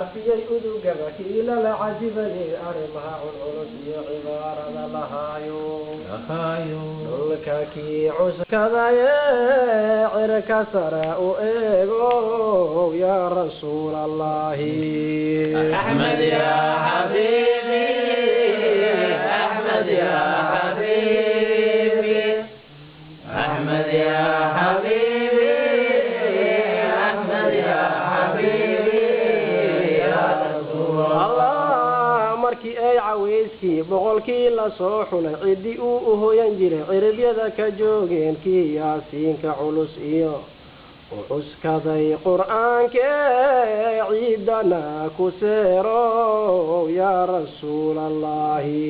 Carfiyey udugaba kii lala cajibayey arrimaha culculus iyo cibaarada lahaayo. Dhulka kii cuskadaye cirka sare u eego, yaa rasuul Allahi. أحمد يا حبيبي، أحمد يا حبيبي، أحمد يا حبيبي، أحمد يا حبيبي، يا رسول الله. Allah, markii ay caweyskii boqolkii lasoo xulay, ciddii uu u hoyan jiray ciribyada ka joogeen, kii Yaasiinka culus iyo u cuskaday Qur'aankee ciidana ku seero, yaa rasuul Allahi.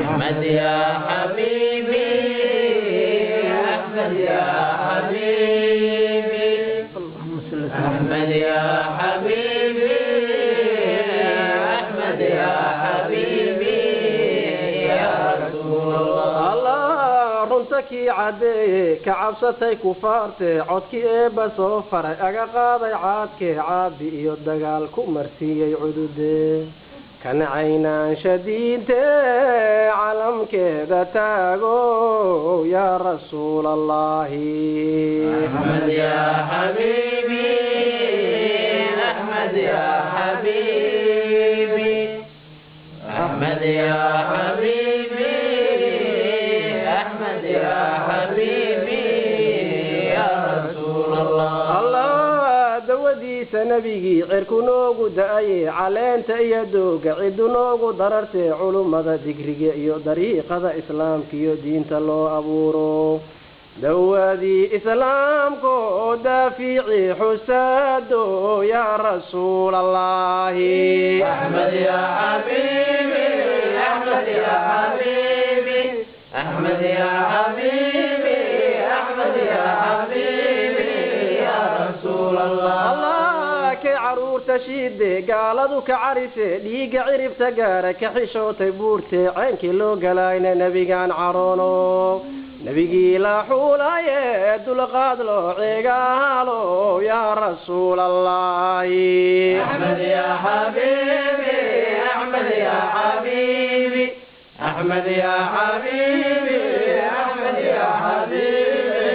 أحمد يا حبيبي، أحمد يا حبيبي، أحمد يا حبيبي، أحمد يا حبيبي، يا رسول الله. Allah, runta kii caddeeye ka cabsatay kufaarte, codkii Eebba soo faray aga qaaday caadkee, caabi iyo dagaal ku marsiiyey cudude, kan caynaansha diinte calamkeeda taago, yaa rasuul Allahi. أحمد يا حبيبي، أحمد يا حبيبي، أحمد يا حبيبي، أحمد يا حبيبي، يا رسول الله. Allah, dawadiisa nebigii cirku noogu da-aye, caleenta iyo dooga ciddu noogu darartee, culummada digriga iyo dariiqada islaamka iyo diinta loo abuuro, dawadii islaamko daafici xusaado, yaa rasuul Allahi. أحمد يا حبيبي، أحمد يا حبيبي، أحمد يا حبيبي، أحمد يا حبيبي، يا رسول الله. Allah, kay caruurta shiide gaaladu ka carise, dhiigga ciribta gaara ka xishootay buurte, ceenkii loo galayna nebigaan caroono, nebigii la xuulaye dulqaad loo cigaalo, yaa rasuul Allahi. أحمد يا حبيبي، أحمد يا حبيبي، أحمد يا حبيبي، أحمد يا حبيبي،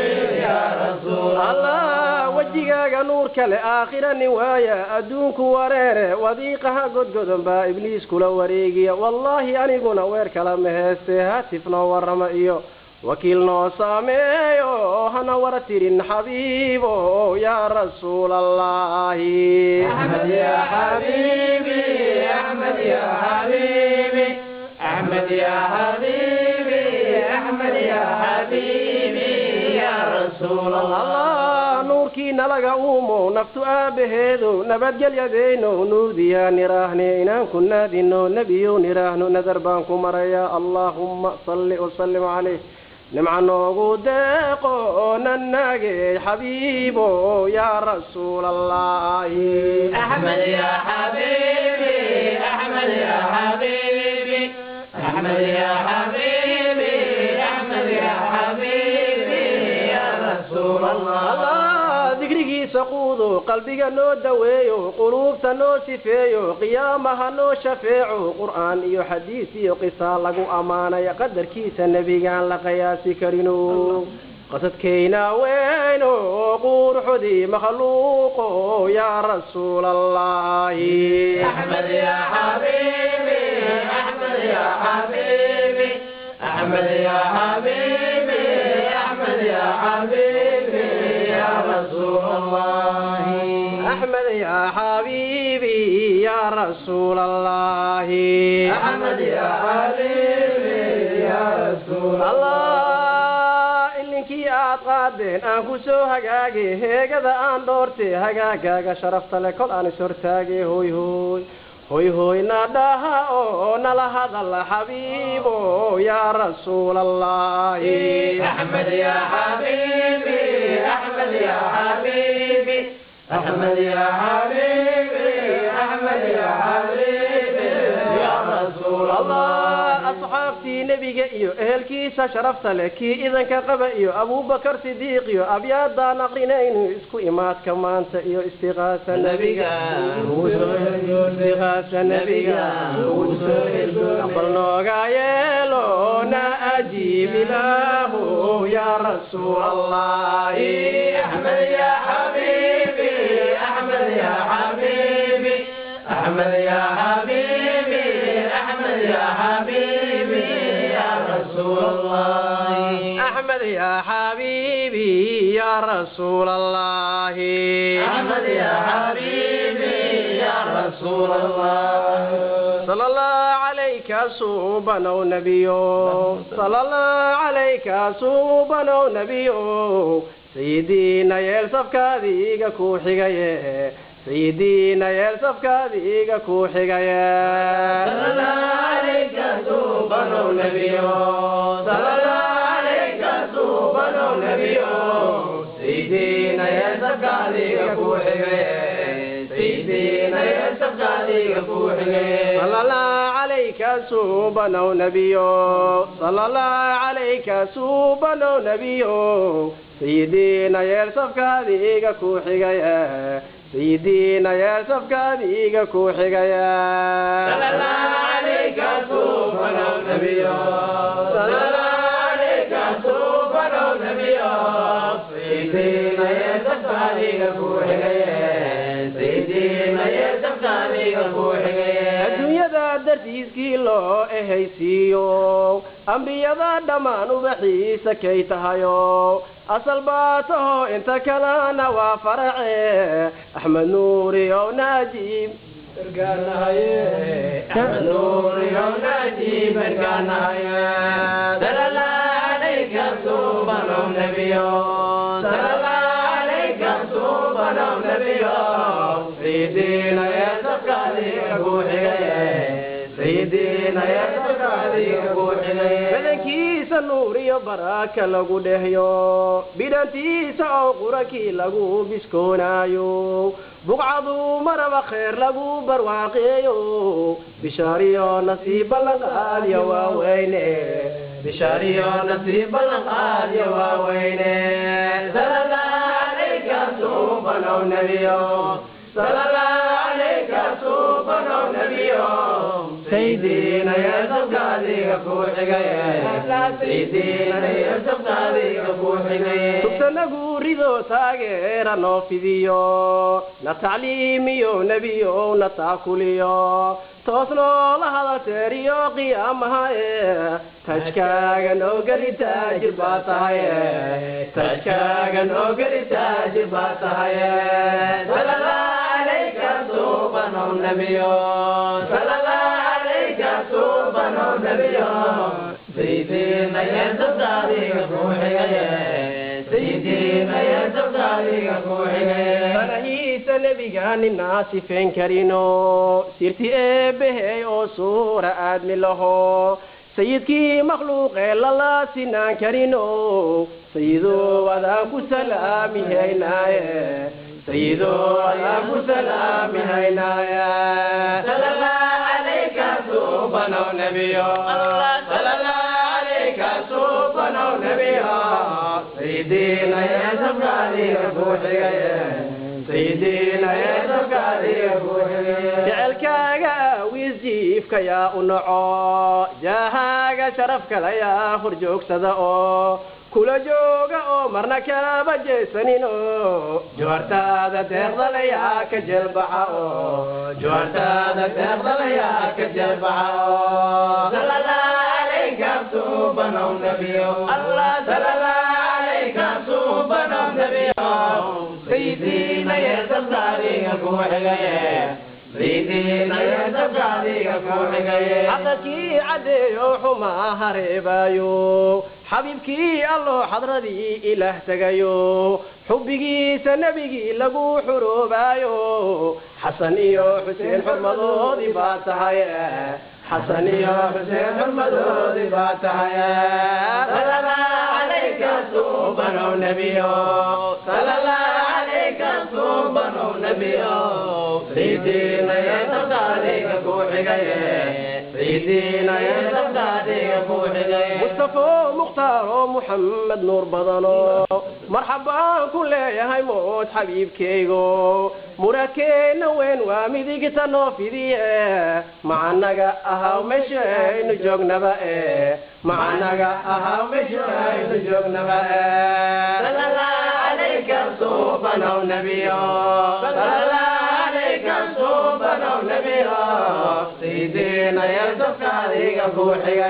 يا رسول الله. Allah, wejigaaga nuur kale aakhira nin waaya adduunku wareere, wadiiqaha godgodon baa Ibliis kula wareegiya. Wallaahi aniguna weer kala ma heeste, hatif noo warrama iyo wakiil noo saameeyo, hana wara tirin xabiibo, yaa rasuul Allahi. أحمد يا حبيبي، أحمد يا حبيبي، أحمد يا حبيبي، أحمد يا حبيبي، يا رسول الله. Allah, nuurkii nalaga uumo naftu aabaheedo, nabadgelyadeyno nuudiyaa niraahne, inaan ku naadino nebiyow niraahno, nadar baan ku marayaa. Allaahumma salli wasallim calayh, nimca noogu deeqo nanaagey xabiibo, yaa rasuul Allahi. أحمد يا حبيبي، أحمد يا حبيبي، أحمد يا حبيبي، أحمد يا حبيبي، يا رسول الله. Allah, dikrigiisa quudo qalbiga noo daweeyo, quluubta noo sifeeyo, qiyaamaha noo shafeeco, Qur'aan iyo xadiis iyo qisaa lagu ammaanaya, qadarkiisa nebigaan la qiyaasi karino, qasadkayna weyno quruxdii makhluuqo, yaa rasuul Allahi. أحمد يا حبيبي، أحمد يا حبيبي، أحمد يا حبيبي، أحمد يا حبيبي، يا رسول الله. أحمد يا حبيبي، يا رسول الله. أحمد يا حبيبي، يا رسول الله. Allah, ilinkii aad qaadeen aan ku soo hagaage, heegada aan dhoorte hagaagaaga sharafta le, kol aan is hortaage, hoy hoy hoy hoy na dhaha oo nala hadal xabiibo, yaa rasuul Allahi. أحمد يا حبيبي، أحمد يا حبيبي، أحمد يا حبيبي، أحمد يا حبيبي، يا رسول الله. Allah. Asxaabtii nebiga iyo ehelkiisa sharafta leh, kii idanka qaba iyo Abuubakar Sidiiq iyo abyaadaan aqrinaynu isku imaadka maanta iyo istiqaasa nebiga, istiqaasa nebiga aqbal nooga yeelo, na ajiib ilaahu yaa rasuul Allahi. أحمد يا حبيبي، أحمد يا حبيبي، أحمد يا حبيبي، أحمد يا حبيبي يا رسول الله. أحمد يا حبيبي يا رسول الله. أحمد يا حبيبي يا رسول الله. صلى الله عليك suubanow nebiyo، صلى الله عليك suubanow nebiyo، sayidiina yeel safkaadiiga ku xigaye، sayidiina yeel safkaadiiga ku xigaye. صلى الله عليك suubanow nebiyo، صلى الله عليك suubanow nebiyo، sayidiina yeel safkaadiiga ku xigaye، sayidiina yeel safkaadiiga ku xigaye. صلى الله عليك suubanow nebiyo، صلى الله عليك suubanow nebiyo، sayidiina yeel safkaadiiga ku xigaye، sayidiina yeel safkaadiiga ku xigaye. صلى الله عليك suubanow nebiyo، صلى الله عليك suubanow nebiyo، sayidiina yeel safkaadiiga ku xigaye، sayidiina yeel safkaadiiga ku xigaye. Adduunyada dartiiskii loo ehaysiiyo, ambiyada dhammaan ubaxiisa kay tahayo, asal baa taho inta kalena waa farace, Axmed Nuuriyow naajiib. أحمد نوري ونجيب ergaanahaye. صلى الله عليك suubanow nebiyo، صلى الله عليك suubanow nebiyo، sayidiina yeel safkaadiiga ku xigaye، sayidiina yeel safkaadiiga ku xigaye. Badankiisa nuur iyo baraka lagu dhehyo, bidhantiisa oo qurakii lagu biskoonaayo, buqcadu maraba khayr lagu barwaaqeeyo, bishaariyo nasiib ballanqaadyo waaweyne, bishaariyo nasiib ballanqaadyo waaweyne. صلى الله عليك suubanow nebiyo، صلى الله عليك suubanow nebiyo، sayidiina yeel safkaadiiga ku xigaye، sayidiina yeel safkaadiiga ku xigaye. Tugtanagu rido taageera noo fidiyo, na tacliimiyo nebiyo, na taakuliyo, toos noola hadal teeriyo qiyaamaha e, tajkaaga noo geli taajir baa tahaye, tajkaaga noo geli taajir baa tahaye. صلى الله عليك suubanow nebiyo، صلى الله عليك suubanow nebiyo، sayidiina yeel safkaadiiga ku xigaye، sayidiina yeel safkaadiiga ku xigaye. Fanahiisa nebiga ninaa sifeen karino, sirti eebbehey oo suura aadmi laho, sayidkii makhluuqee lala sinaan karino, sayidow adaan ku salaamihaynaaye, sayidow adaan ku salaamihaynaaye. صلى الله عليك suubanow nebiyo، صلى الله عليك suubanow nebiyo، sayidiina yeel safkaadiiga ku xigaye، sayidiina yeel safkaadiiga ku xigaye. Jecelkaaga wiisjiifka yaa u naco, jaahaaga sharaf kale yaa horjoogsada oo kula jooga oo marna kaaba jeesanino, joortaada deeqdalayaa ka jelbaxa oo joortaada deeqdalayaa ka jelbaxa oo. صلى الله عليك suubanow nebiyo، صلى الله عليك suubanow nebiyo، sayidiina yeel safkaadiiga ku xigaye، sayidiina yeel safkaadiiga ku xigaye. Xaqakii caddeeyo xumaa hareebaayo, xabiibkii alloo xadradii ilaah tagayo, xubbigiisa nebigii lagu xuroobaayo, Xasan iyo Xuseen xurmadoodii baa tahay, Xasan iyo Xuseen xurmadoodii baa tahay. صلى الله عليك suubanow nebiyo، صلى الله عليك suubanow nebiyo، sayidiina yeel safkaadiiga ku xigay سيدنا يا سبقادي كوحي مصطفى مختار محمد نور بدنو مرحبا كل يا موت حبيب كيغو مرادكينا وين ومديقتا نو فيديه معناga ahaw meeshaynu joognaba ee macnaga ahaw meeshaynu joognaba ee sallallahu alayka subhanahu nabiyyo sallallahu alayka subhanahu nabiyyo سيدنا يا سبقادي كوحي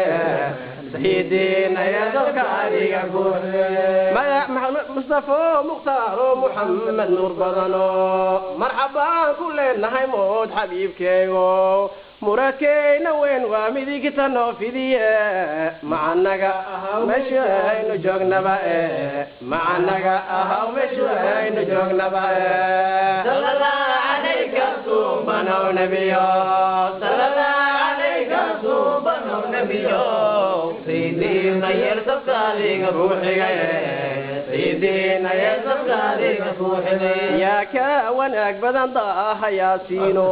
سيدنا يا سبقادي كوحي مصطفى مختار محمد نور بدنو مرحبا كلنا هاي موت حبيب كيغو مرادكينا وين ومديقتا نو فيديه معناga meeshaynu joognaba ee macnaga ahaw meeshaynu joognaba ee sallallahu alayka subhanahu nabiyyo sallallahu alayka subhanahu nabiyyo سيدنا يا سبقادي كوحي سيدنا يا سبقادي كوحي يا كونك بدن ضاها يا سينو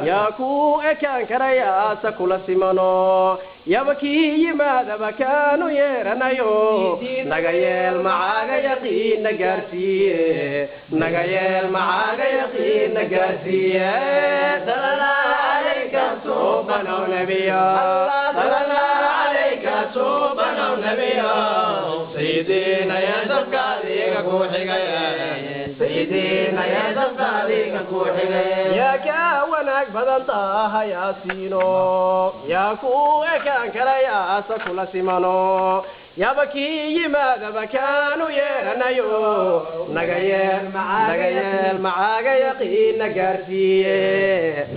يا كو كان كريا سكول سيمانو يا بكي ماذا بكانوا يرنايو نغيل معاga yaqiin gaarsiiye نغيل معاga yaqiin gaarsiiye sallallahu alayka subhanahu nabiyyo sallallahu alayka subhanahu nabiyyo سيدنا يا سبقادي كوحي سيدنا يا سبقادي كوحي يا كونك بدن طه يا سينو يا كو كان كريا سكول سيمانو يا بكي ماذا بكانوا يرنايو نغيل نغيل معاga yaqiin gaarsiiye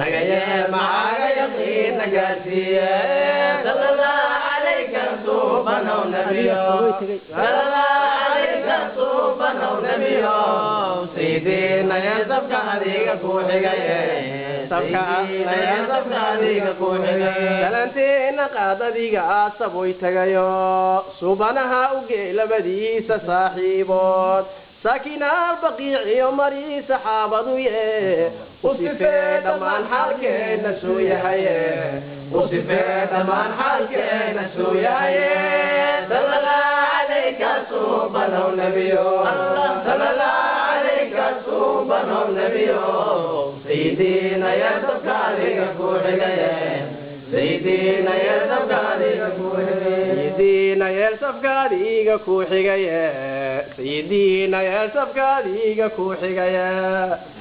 نغيل معاga yaqiin gaarsiiye sallallahu alayka subhanahu nabiyyo sallallahu alayka subhanahu nabiyyo سيدنا يا سبقادي كوحي سيدنا يا سبقادي كوحي salanteena qaadadiga saboy tagayo subanaha u geelabadiisa saaxiibood saakinaal baqiiciyo marii saxaabadu ye u sifee dhammaan xaalkeenna suu yahaye u sifee dhammaan xaalkeenna suu yahaye sallallahu alayka subhanahu nabiyyo sallallahu alayka subhanahu nabiyyo سيدنا يا سبقادي كوحي سيدنا يا سبقادي كوحي سيدنا يا سبقادي كوحي سيدنا يا سبقادي كوحي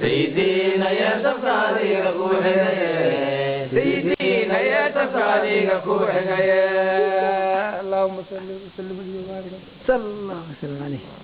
سيدنا يا سبقادي كوحي سيدنا يا سبقادي كوحي اللهم صل وسلم وبارك صلى الله وسلم عليه.